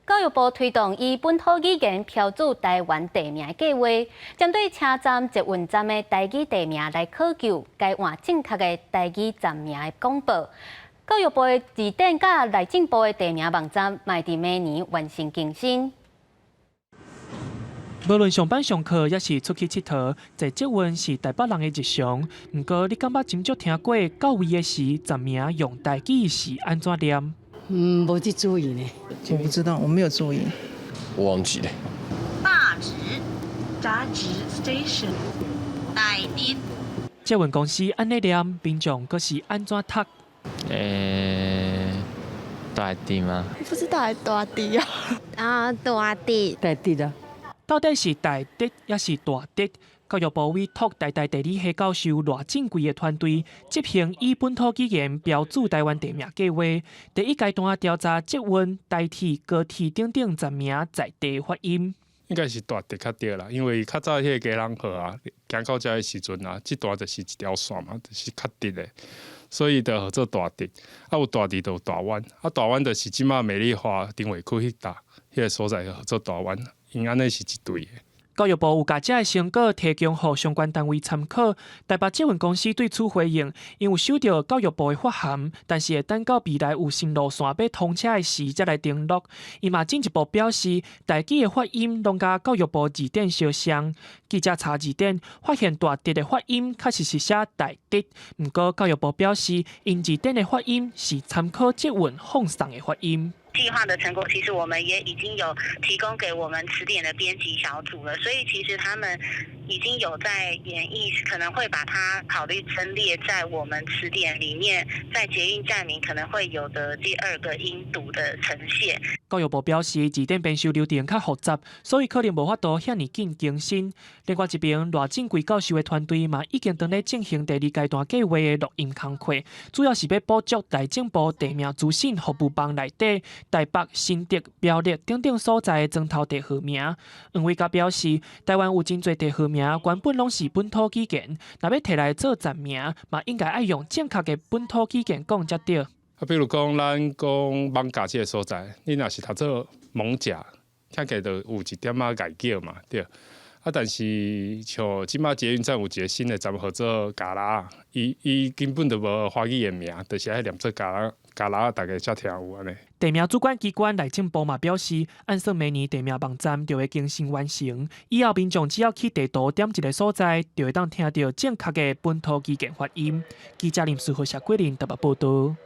教育部推動以本土語言標註台灣地名的計劃，針對車站、捷運站的台語地名來考究，改換正確的台語站名的廣播。教育部的字典佮內政部的地名網站，嘛會佇明年完成更新。無論上班上課，抑是出去𨑨迌，坐捷運是台北人的日常。毋過，你敢捌斟酌聽過到位的時站名用台語是按怎唸？嗯，無去注意呢。我不知道，我沒有注意。我忘記了。大直，大直 station，大直。捷運公司按呢唸，民眾閣是按怎讀？大直嗎？不知道，大直啊。啊，大直。大直啊。到底是大直抑是大直？教育部委託台大地理系教授賴正貴的團隊執行以本土語言標註台灣地名計劃。第一階段調查捷運、台鐵、高鐵等等站名在地發音。應該是大直較對啦，因為較早彼個基隆河啊，行到遮的時陣啊，這段就是一條線嘛，就是較直的，所以就號做大直。啊，有大直就有大灣，啊，大灣就是這馬美麗華頂尾區彼搭彼個所在，號做大灣，𪜶按呢是一對的。教育部有共這个成果提供予相關單位參考。台北捷運公司對此回應，𪜶有收著教育部的發函，但是會等到未來有新路線欲通車的時才來登錄。伊嘛進一步表示，台語的發音攏佮教育部字典相像。記者查字典，發現大直的發音確實是寫大直，毋過教育部表示，𪜶字典的發音是參考捷運放送的發音。計劃的成果，其實我們也已經有提供給我們詞典的編輯小組了，所以其實他們已經有在研議，可能會把它考慮增列在我們詞典裡面，在捷運站名可能會有的第二個音讀的呈現。教育部表示，字典編修流程較複雜，所以可能無法度遐爾緊更新。另外一邊，賴正貴教授的團隊嘛已經正咧進行第二階段計劃的錄音工課，主要是欲補足內政部地名資訊服務網內底台北、新竹、苗栗等等所在的磚頭地號名。黃偉嘉表示，台灣有真濟地號名原本攏是本土語言，若欲提來做站名，嘛應該愛用正確的本土語言講才對。啊，比如講，咱講艋舺這个所在，你若是讀做艋舺，聽起來就有一點仔礙叫嘛，對。啊，但是像這馬捷運站有一个新的站號做加蚋，伊根本就無華語的名，就是愛念做加蚋，加蚋大家才聽有按呢。地名主管機關內政部嘛表示，按算明年地名網站就會更新完成，以後民眾只要去地圖點一个所在，就會當聽著正確的本土語言發音。記者林思豪、謝桂林台北報導。